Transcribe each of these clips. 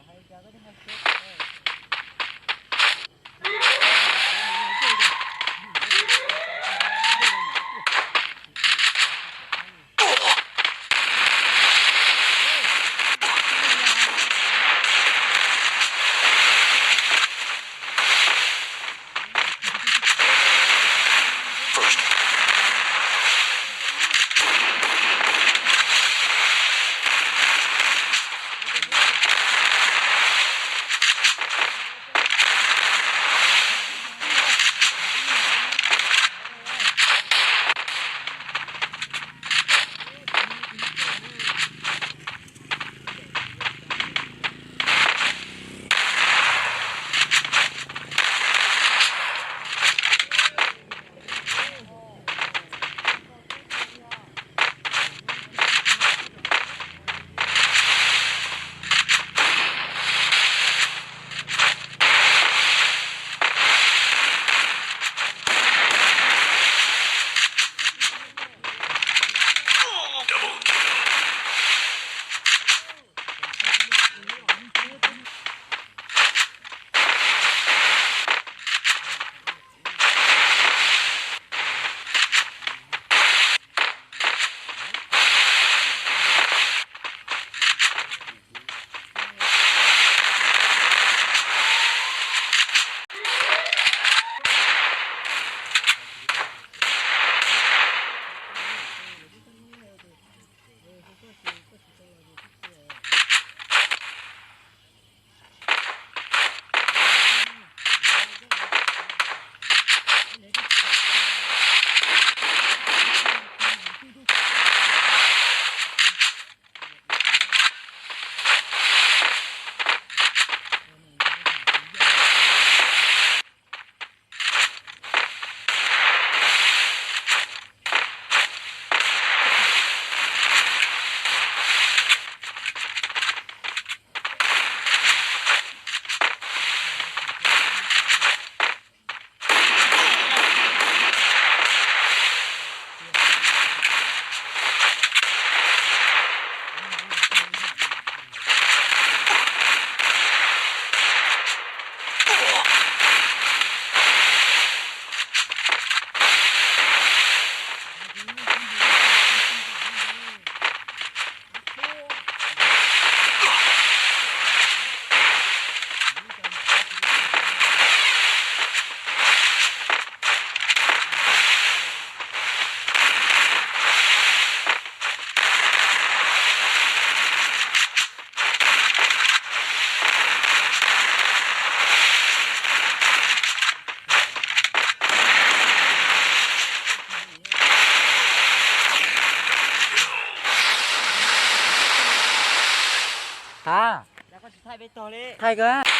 Thaij kawg.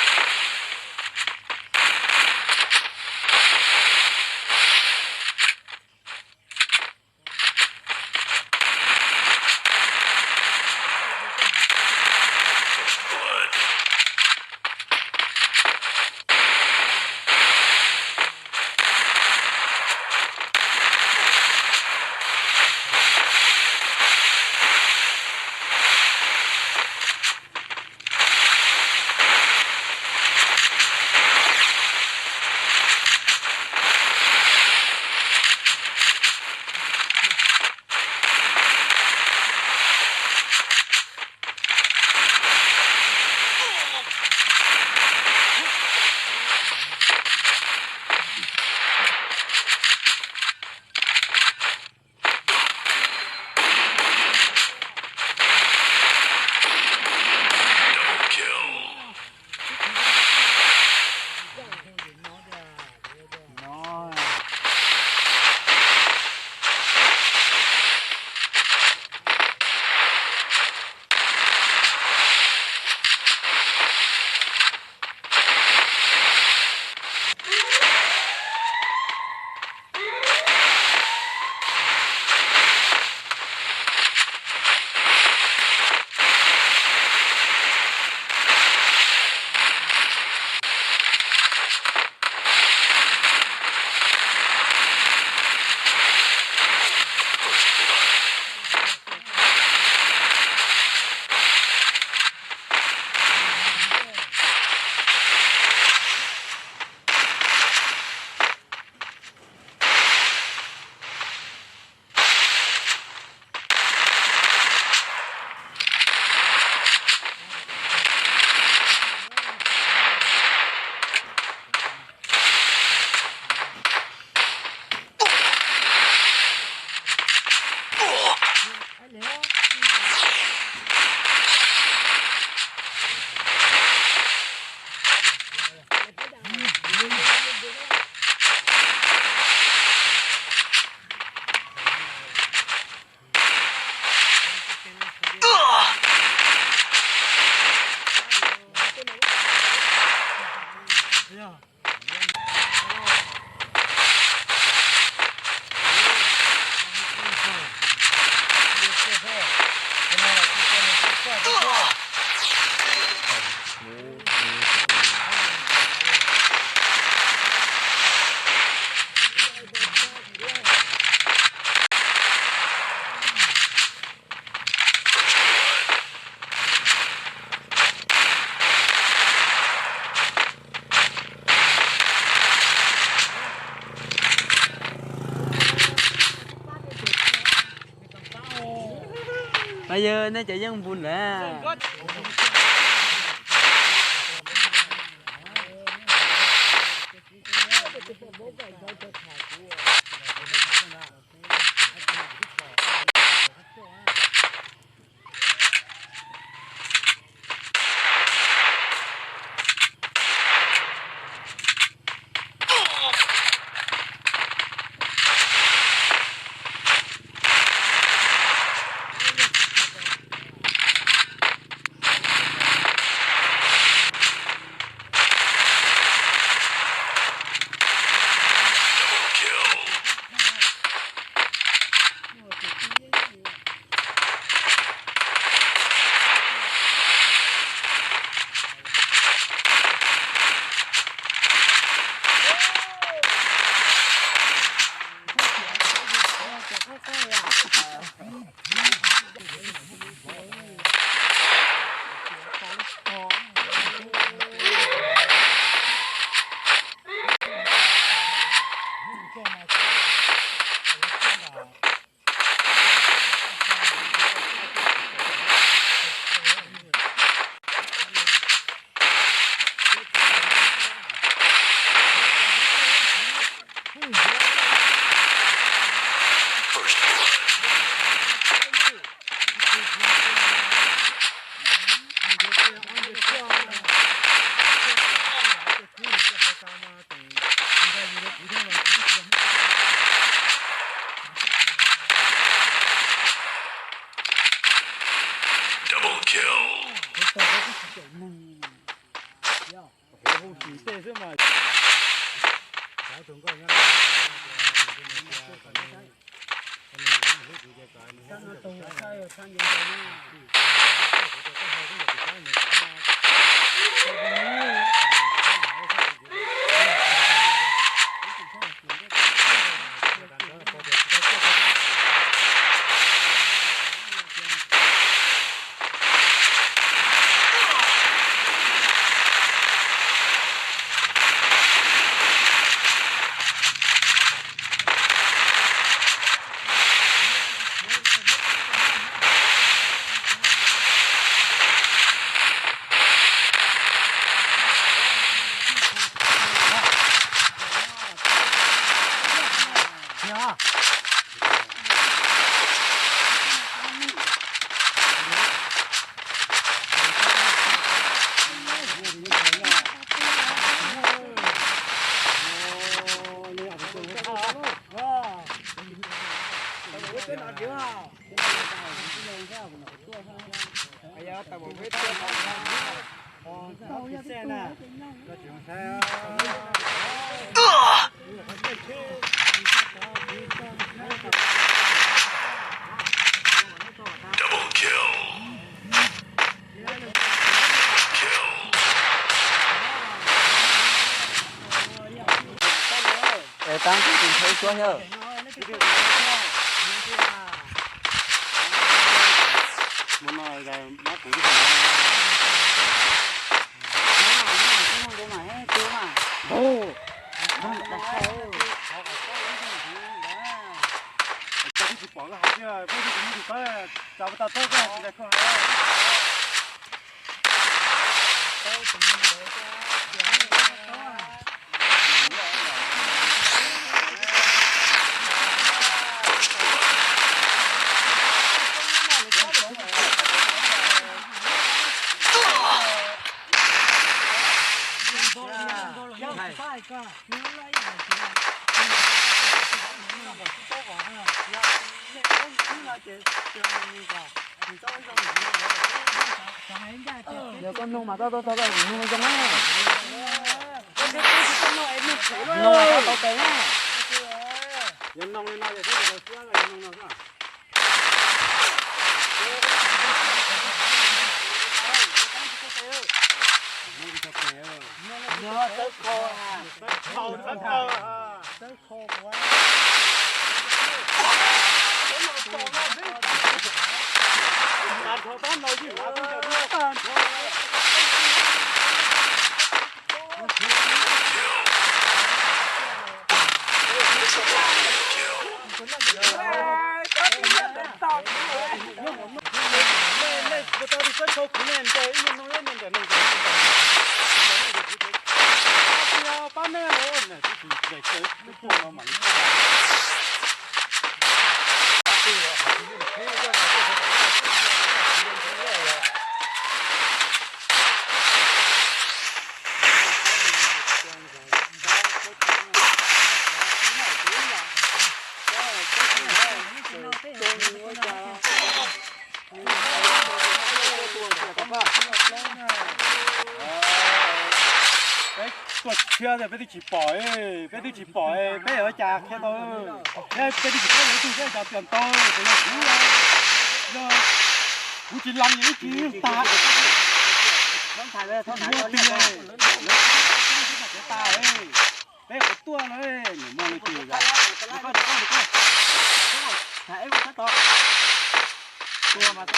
Yog nej cov yeej npun lawm. Es tab sis tus ntshaw ib suab yawg. Mus no mab kuv ib tsis pom koj hais tias koj tus mus tus tawb, tsa tau tawb koj hais tias koj hais. Yog koj mloog mas koj tuaj txog koj kuv mloog zoo na. Mloog mas koj tau tes na. Yog mloog li no ces koj tau siab, yog mloog no koj. Tawb kho, tawb kho. Peb tuaj tshiab tiag, peb twb tsis pom, peb twb tsis pom, peb yuav ua cas qhia tau. Peb twb tsis paub yuav tus peb cov tias ntau, ces yog kuv, yog kuv tsis lees yog ib tsis tag. Yog tus tas, peb qhov tuaj no, nws muaj leej twg tua mas,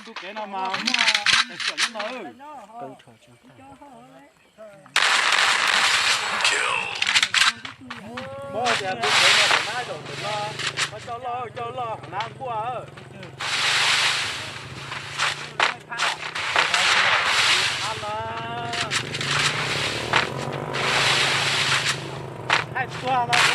ntu kev no mas muaj tais xyom nyob ntawd. Muab tias ntu kev no qhov nab zaum ntawm no, muab coj loj coj loj qhov nab nkuaj. Hais tuag mas,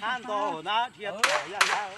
Hab nto hauv nab dhia tuaj yaj yaj.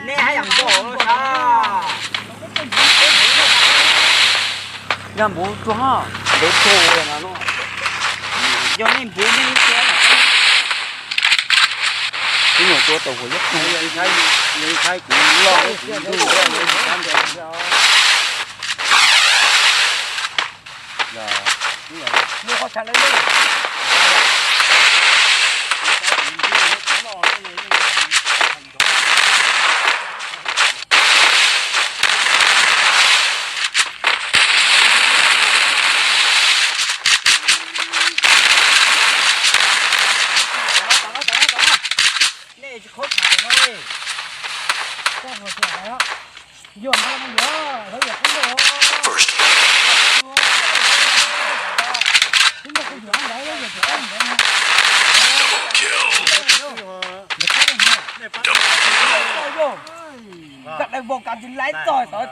Nej haj yam nkaus los sas. Yog npuv tsuag, npuv tsuag no. Yog nej npuv nej ib tiag. Ib nyuag tua tau huv ib tug, yog ib thaib kuv loj kuv ntug. Nej tsis khob tham no li. Koj hais tias yuav ntawd no yuav, lawv yuav kub ntawd. Kub ntawd kuv yuav ntawd, yuav ntawd no. Koj dai vau kav tsis laib txog xov